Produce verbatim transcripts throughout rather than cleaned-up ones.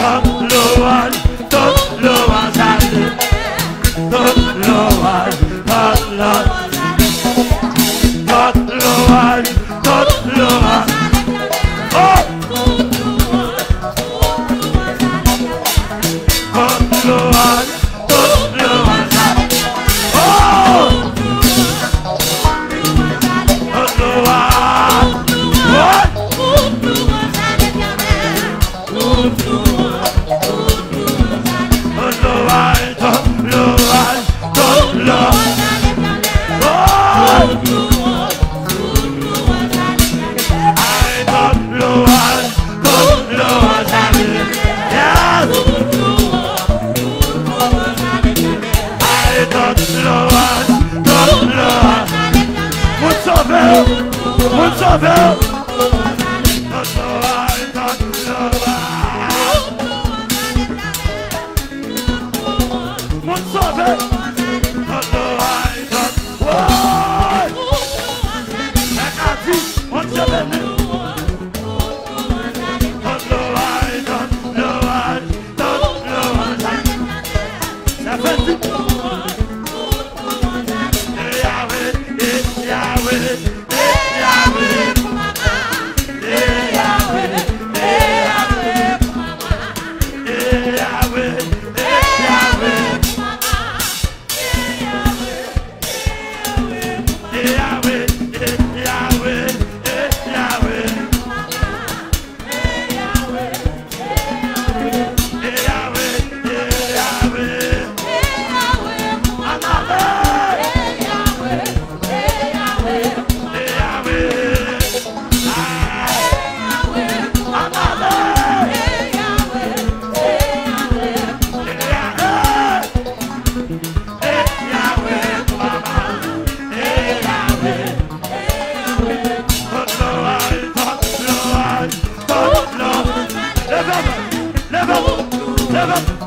Tout louanj, tout louanj a Dye. Tout louanj, tout louanj, tout louanj, tout louanj. Oh! Tout louanj, tout louanj a Dye. Oh! Tout louanj. What? Tout louanj, tout louanj, tout louanj, tout louanj. Oh! Ay, tout louanj, tout louanj a Dye. Yes! Ay, tout louanj, tout louanj. Moun sove, moun sove. Moun sove. Woy! Nèg la di, Bondye beni. Sa fè di. E Yahweh, e Yahweh, e Yahweh. E Yahweh, e Yahweh, e Yahweh, e Yahweh. E Yahweh, e Yahweh, e Yahweh. E Yahweh, e Yahweh, e Yahweh. Ann ale. E Yahweh, e Yahweh, e Yahweh. Ann ale. E Yahweh, e Yahweh, papa. E Yahweh, e Yahweh. Tout louanj, tout louanj, tout louanj. Leve men, leve men, leve men.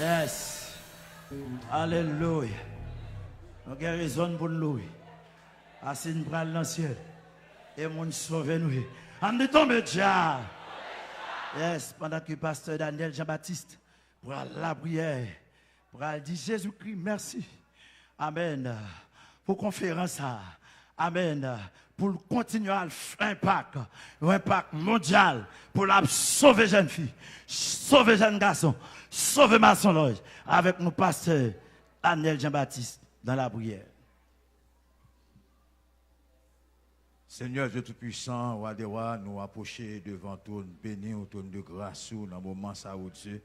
Yes. Alelouya. Nou gen rezon pou n louwe. Paske n pral nan syèl. E moun sove nou ye. Ann di tonbe dja. Yes, pandan ke pastè Daniel Jean-Baptiste pral lapriyè, pral di Jezikri mèsi. Amèn. Pou konferans sa. Amèn. Pou l kontinye al fè enpak, yon enpak mondyal, pou l ap sove jèn fi, sove jèn gason, sove masonlòj. Avèk nou, pastè Daniel Jean-Baptiste, dans la prière. Seigneur Dieu Tout-Puissant, Roi des Rois, nou apwoche devan twòn beni ou, twòn de gras ou nan moman sa, o Dye.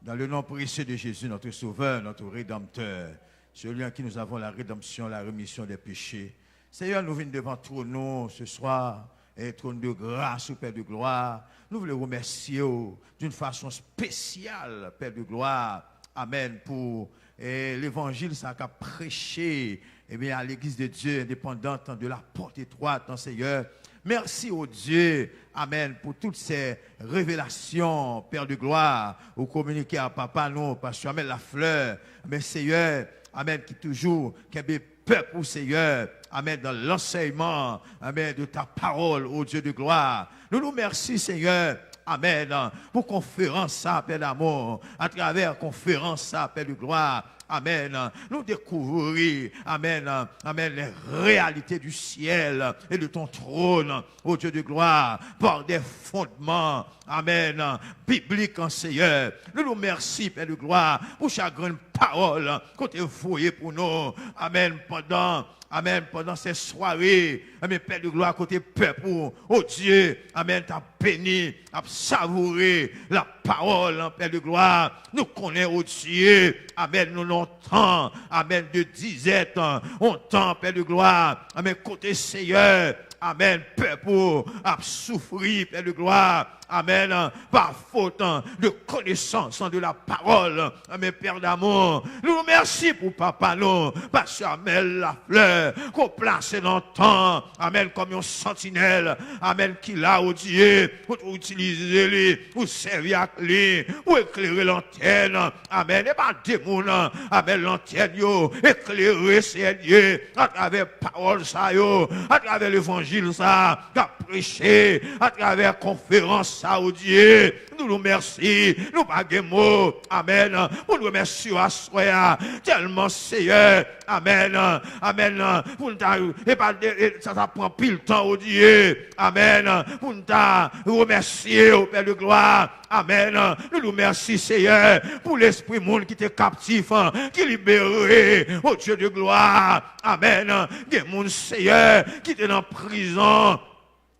Dans le nom précieux de Jésus, notre Sauveur, notre Rédempteur, celui en qui nous avons la rédemption, la rémission des péchés. Seigneur, nou vin devan twòn ou ce soir, e twòn de gras ou, Pè de glwa. Nou vle remèsye w d'une façon spéciale, Pè de glwa. Amèn. Pou, e, levanjil sa k ap preche, ebyen, à l'Église de Dieu indépendante de la Porte Étroite dans Seigneur. Mèsi, o Dye, amèn, pou tout se revelasyon, Pè de glwa, ou kominike a papa nou, pastè Amèl Laflè. Men Seyè, amèn, ki toujou kenbe pèp ou, Seyè, amèn, dans l'enseignement, amèn, de ta parole, o Dieu de gloire. Nou di w mèsi, Seyè, amèn, pou konferans sa, Pè d'amour, atravè konferans sa, Pè de glwa, amèn, nou dekouvri, amèn, amèn, les réalités du ciel et de ton trône, o Dieu de gloire, par des fondements, amèn, biblik, Seyè. Nou di w mèsi, Pè de glwa, pou chak grenn pawòl ke w te voye pou nou, amèn, pandan, amèn, pandan se sware, amèn, Pè de glwa, kote pèp ou, o Dye, amèn, t ap beni, ap savoure la pawòl, Pè de glwa. Nou konnen, o Dye, amèn, nou nan yon tan, amèn, de dizèt, yon tan, Pè de glwa, amèn, kote Seyè, amèn, pèp ou ap soufri, Pè de glwa, amèn, pa fot de konesans de la pawòl, amèn, Pè d'amour. Nou di w mèsi pou papa nou, pastè Amèl Laflè, ke w plase nan tan, amèn, kòm yon santinèl, amèn, ki la, o Dye, pou w itilize li, pou w sèvi ak li, pou w eklere lantèn, amèn. E pa de moun, amèn, lantèn yo eklere, Seyè Dye, atravè pawòl sa yo, atravè levanjil sa k ap preche, atravè konferans sa, o Dye. Nou di w mèsi, nou pa gen mo, amèn, pou n remèsye w aswè a, tèlman, Seyè, amèn, amèn, pou n ta, e pa de, e sa, sa pran pil tan, o Dye, amèn, pou n ta remèsye w, Pè de glwa. Amèn. Nou di w mèsi, Seyè, pou lespri moun ki te kaptif, ki libere, o Dye de glwa. Amèn. Gen moun, Seyè, ki te nan prizon,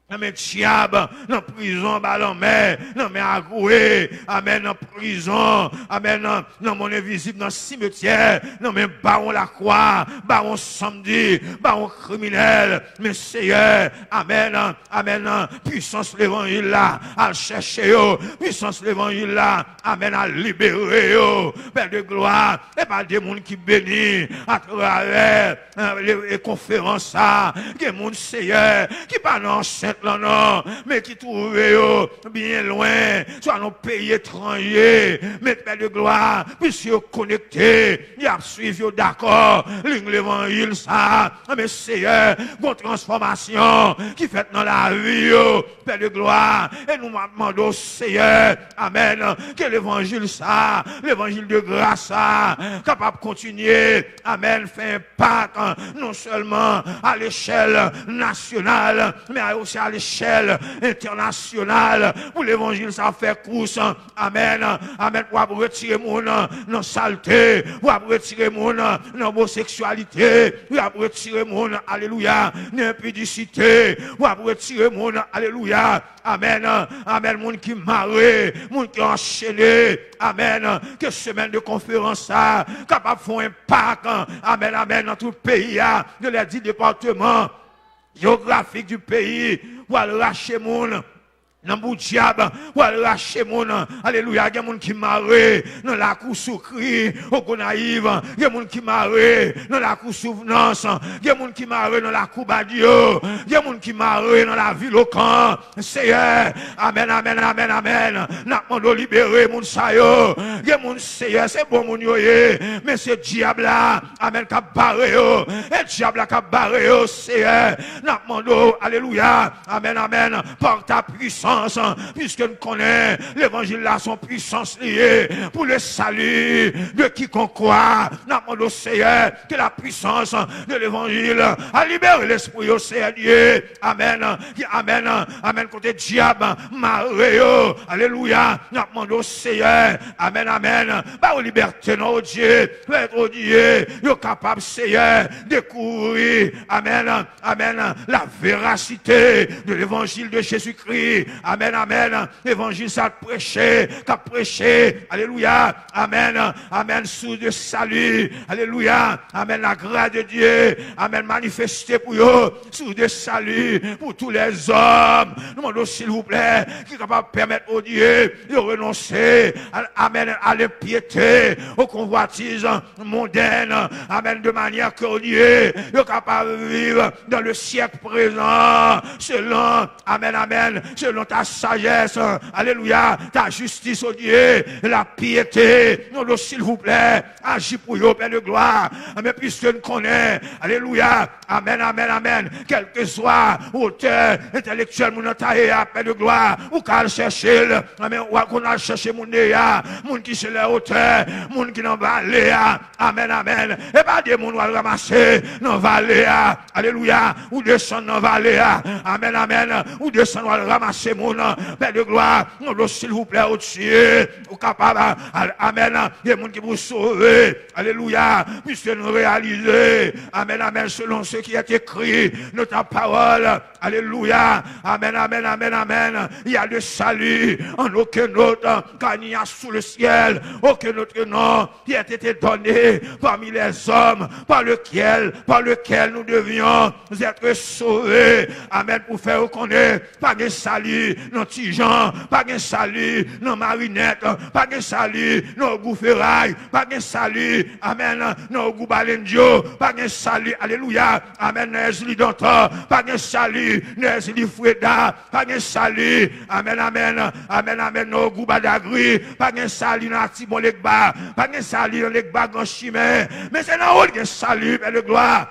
nan men dyab, nan prizon anba lanmè, nan men agwe, amèn, nan prizon, amèn, nan, nan mond envizib, nan simetyè, nan men bawon lakwa, bawon sanmdi, bawon kriminèl. Men, Seyè, amèn, amèn, pwisans levanjil la al chèche yo, pwisans levanjil la, amèn, al libere yo. Pè de glwa, e pa de moun ki beni atravè, e, e konferans sa. Gen moun, Seyè, ki pa nan ansent lan non, men ki twouve yo byen lwen, swa nan peyi etranje. Men, Pè de glwa, piske yo konekte, y ap swiv yo, dakò, liy levanjil sa. Men, Seyè, gon transfòmasyon ki fèt nan lavi yo, Pè de glwa. E nou ap mande w, Seyè, amèn, ke levanjil sa, levanjil de gras sa, kapab kontinye, amèn, fè enpak, non sèlman a lechèl nasyonal, men osi a lechèl entènasyonal, pou levanjil sa ap fè kous, amèn, amèn, pou ap retire moun nan salte, pou ap retire moun nan omoseksyalite, pou ap retire moun, alelouya, nan enpidisite, pou ap retire moun, alelouya, amèn, amèn, moun ki mare, moun ki anchene, amèn, ke semèn de konferans sa kapab fè yon enpak, amèn, amèn, nan tout peyi a, de lè di depatman jewografik di peyi, pou al rache moun nan boudyab, pou al rache moun. Alelouya, gen moun ki mare nan lakou Soukri, o Gonayiv, gen moun ki mare nan lakou Souvnans, gen moun ki mare nan lakou Badyo, gen moun ki mare nan lavil Okan. Seyè, amèn, amèn, amèn, amèn. N ap mande w libere moun sa yo. Gen moun, Seyè, se bon moun yo ye, men se dyab la, amèn, k ap bare yo. E dyab la k ap bare yo, Seyè. N ap mande w, alelouya, amèn, amèn, par ta puissance, puiske n konnen levanjil la se yon pwisans li ye pour le salut de quiconque croit. N ap mande w, Seyè, ke la puissance de l'évangile a libere lespri yo, Seyè Dye. Amèn. Amèn. Amèn. Kote dyab mare yo. Alelouya. N ap mande w, Seyè. Amèn, amèn. Ba yo libète, non, o Dye. Pèmèt, o Dye, yo kapab, Seyè, dekouvri, amèn, amèn, la véracité de l'évangile de Jésus-Christ. Amèn, amèn. Levanjil sa k preche, k ap preche. Alelouya. Amèn. Amèn. Source de salut. Alelouya. Amèn. La grâce de Dieu. Amèn. Manifeste pou yo. Source de salut pour tous les hommes. Nou mande w, silvouplè, ki kapab pèmèt, o Dye, yo renonse, amèn, à l'impiété, aux convoitises mondaines, amèn, de manière que, o Dye, yo kapab viv dans le siècle présent, selon, amèn, amèn, selon ta sagesse, alelouya, ta justice, o Dye, la piété. Non, non, silvouplè, aji pou yo, Pè de glwa. Men piske n konnen, alelouya, amèn, amèn, amèn, kèlkeswa otè entèlektyèl moun nan ta ye a, Pè de glwa, ou ka al chèche l. Amèn, ou al konn al chèche moun de a, moun ki se lè otè, moun ki nan vale a. Amèn, amèn. E pa de moun w al ranmase nan vale a. Alelouya. Ou desann nan vale a. Amèn, amèn. Ou desann w al ranmase moun. Pè de glwa, non, silvouplè, o Dye, ou kapab. Al-, amèn. Gen moun ki pou sove. Alelouya. Piske nou reyalize. Amèn, amèn. Selon ce qui est écrit, dans ta parole. Alelouya. Amèn, amèn, amèn, amèn. Il y a le salut en aucun autre, car il n'y a sous le ciel aucun autre nom qui a été donné parmi les hommes par lequel, par lequel nous devions être sauvés. Amèn. Pou fè yo konnen, pa gen sali nan Ti Jan, pa gen sali nan Marinèt, pa gen sali nan Ogou Feray, pa gen sali, amèn, nan Ogou Balendyo, pa gen sali, alelouya, amèn, nan Èzili Dantan, pa gen sali nan Èzili Freda, pa gen sali, amèn, amèn, amèn, amèn, nan Ogou Badagri, pa gen sali nan Atibon Legba, pa gen sali nan Legba Gran Chimen. Men se nan ou l gen sali, Pè de glwa.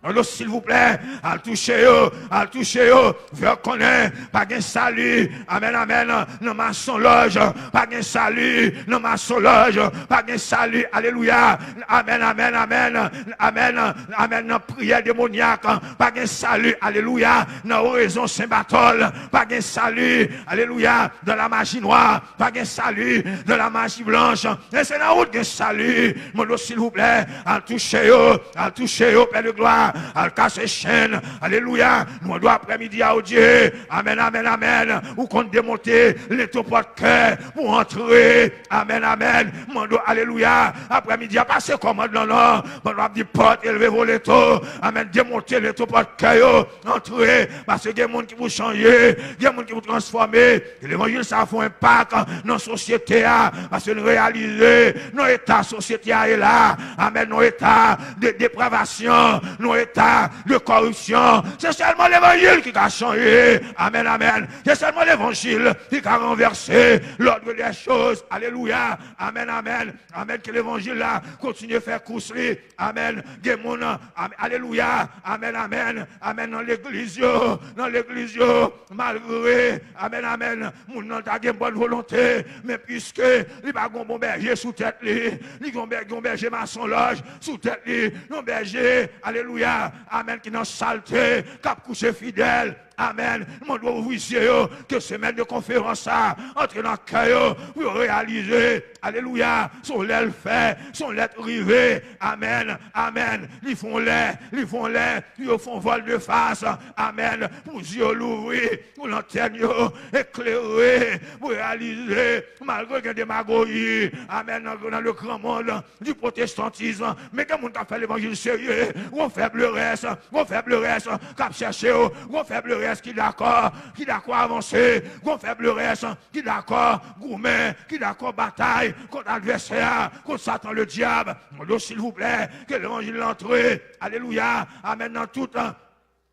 Mande w, silvouplè, al touche yo, al touche yo, fè yo konnen, pa gen sali, amèn, amèn, nan masonlòj, pa gen sali nan masonlòj, pa gen sali, alelouya, amèn, amèn, amèn, amèn, amèn, nan priyè demonyak, pa gen sali, alelouya, nan orezon Sen Batòl, pa gen sali, alelouya, dans la magie noire, pa gen sali dans la magie blanche. E se nan ou t gen sali. Mande w, silvouplè, al touche yo, al touche yo, Pè de glwa, al kase chenn. Alelouya. Nou mande w aprèmidi a, o Dye. Amèn, amèn, amèn. Ou konn demonte lento pòt kè pou antre. Amèn, amèn. Mande w, alelouya, aprèmidi a, pase kòmand lan, non. Pandan w ap di pòt, elve vo lento. Amèn. Demonte lento pòt kè yo. Antre, paske gen moun ki pou chanje, gen moun ki pou transfòme. Levanjil sa fè yon enpak nan sosyete a, paske nou reyalize nan eta sosyete a ye la. Amèn, nan eta de depravasyon, nan eta de kòripsyon. Se sèlman levanjil ki ka chanje. Amèn, amèn. Se sèlman levanjil ki ka ranvèse l'ordre des choses. Alelouya. Amèn, amèn. Amèn. Ke levanjil la kontinye fè kous li. Amèn. Gen moun, amèn, alelouya, amèn, amèn, amèn, nan legliz yo, nan legliz yo, malgre, amèn, amèn, moun nan ta gen bòn volonte, men piske li pa gen yon bon bèje sou tèt li, li gen yon bè-, gen yon bèje masonlòj sou tèt li, yon bèje, alelouya, amèn, ki nan salte, k ap kouche fidèl, Amèn. Mande w ouvri zye yo, ke semèn de konferans sa antre nan kè yo, pou yo reyalize, alelouya, se yon lè l fè, se yon lè l rive. Amèn, amèn. Li fè yon lè, li fè yon lè, pou yo fè yon vòl de fas. Amèn. Pou zye yo louvri, pou lantèn yo eklere, pou reyalize, malgre gen demagoji, amèn, nan, nan le gran mond, di pwotestantis, men gen moun k ap fè levanjil serye. Gon fèb lerès, gon fèb lerès k ap chèche w, gon fèb lerès ki dakò, ki dakò avanse, gon fèb lerès ki dakò goumen, ki dakò batay kont advèsè a, kont Satan Ledyab. Mande w, silvouplè, ke levanjil la antre, alelouya, amèn, nan tout,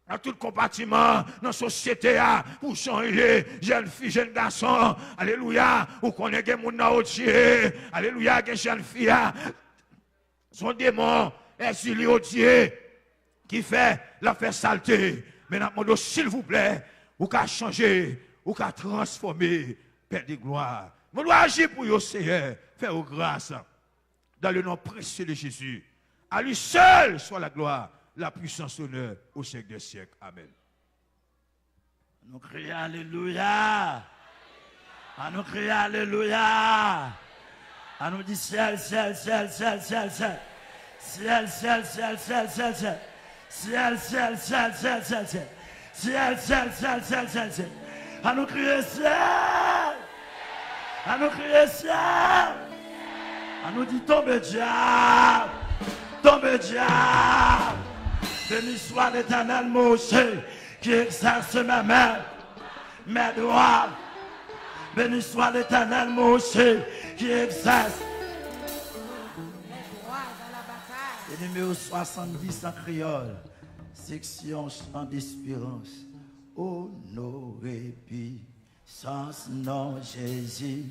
nan tout konpatiman nan sosyete a, pou chanje jèn fi, jèn gason. Alelouya. Ou konnen gen moun nan odye. Alelouya. Gen jèn fi a, se yon demon, Èzili odye, ki fè l ap fè salte. Men n ap mande w, silvouplè, ou ka chanje, ou ka transfòme, Pè de glwa. Mande w aji pou yo, Seyè. Fè yo gras. Dans le nom précieux de Jésus, à lui seul soit la gloire, la puissance, l'honneur au siècle des siècles. Amen. An nou kriye alelouya. An nou kriye alelouya. An nou di syèl, syèl, syèl, syèl, syèl, syèl. Syèl, syèl, syèl, syèl, syèl, syèl. Syèl, syèl, syèl, syèl, syèl, syèl. Syèl, syèl, syèl, syèl, syèl, syèl. An nou kriye syèl. An nou kriye syèl. An nou di, tonbe dyab. Tonbe dyab. Béni soit l'Éternel, mon rocher, qui exerce mes mains, mes droits. Béni soit l'Éternel, mon rocher, qui exerce. E nimewo swasanndis an kreyòl, seksyon Chan Desperans. Onore pi sans non Jezi,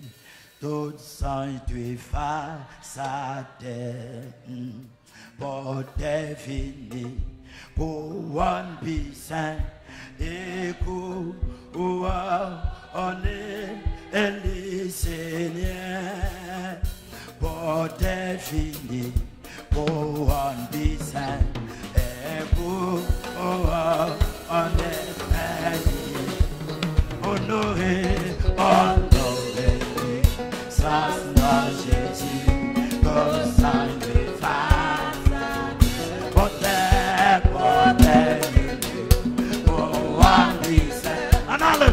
tout zanj dwe fas atè. Pòtè vini pou wòn pi sen, e kouwone li Senyè. Pòtè vini pou wòn pi sen, e kouwone li. Onore, onore li, sans non Jezi, tout zanj dwe fas atè. Pòtè, pòtè vini pou wòn pi sen. Ann ale.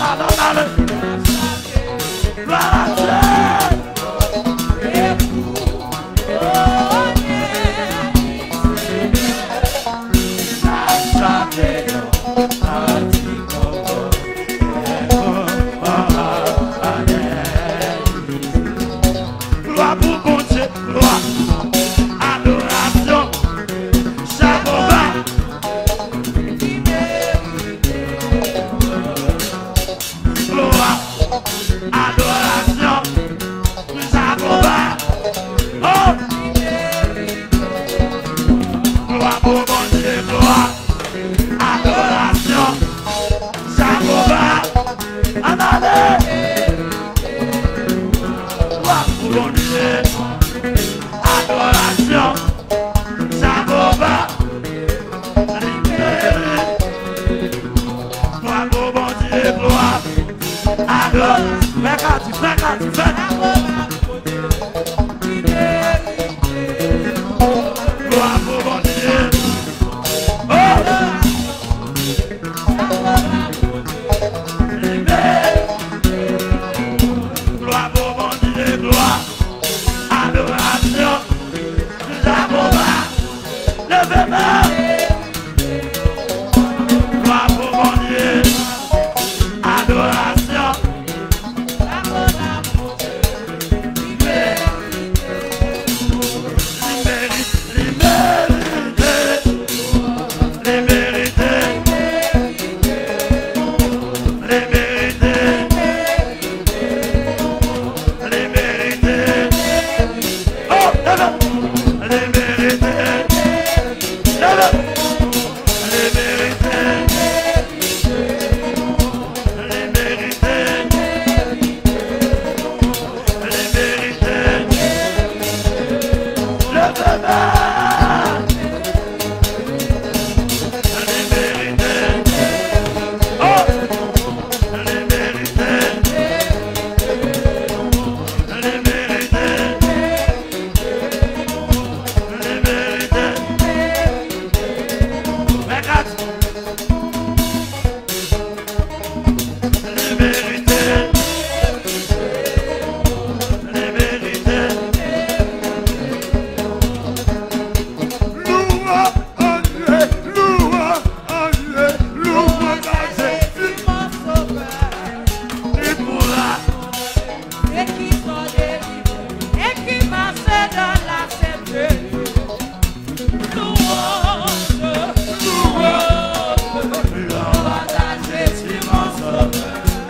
Adore, adore. Glwa a Dye. Glwa pou Bondye, glwa, adorasyon, chapo ba. Glwa, adorasyon, chapo ba. Oh! Glwa pou Bondye, glwa, adorasyon, chapo ba. Ann ale! Glwa pou Bondye, adorasyon, chapo ba. Li meri. Glwa pou Bondye, glwa. Adore. Fè kadi, fè kadi, fè kadi.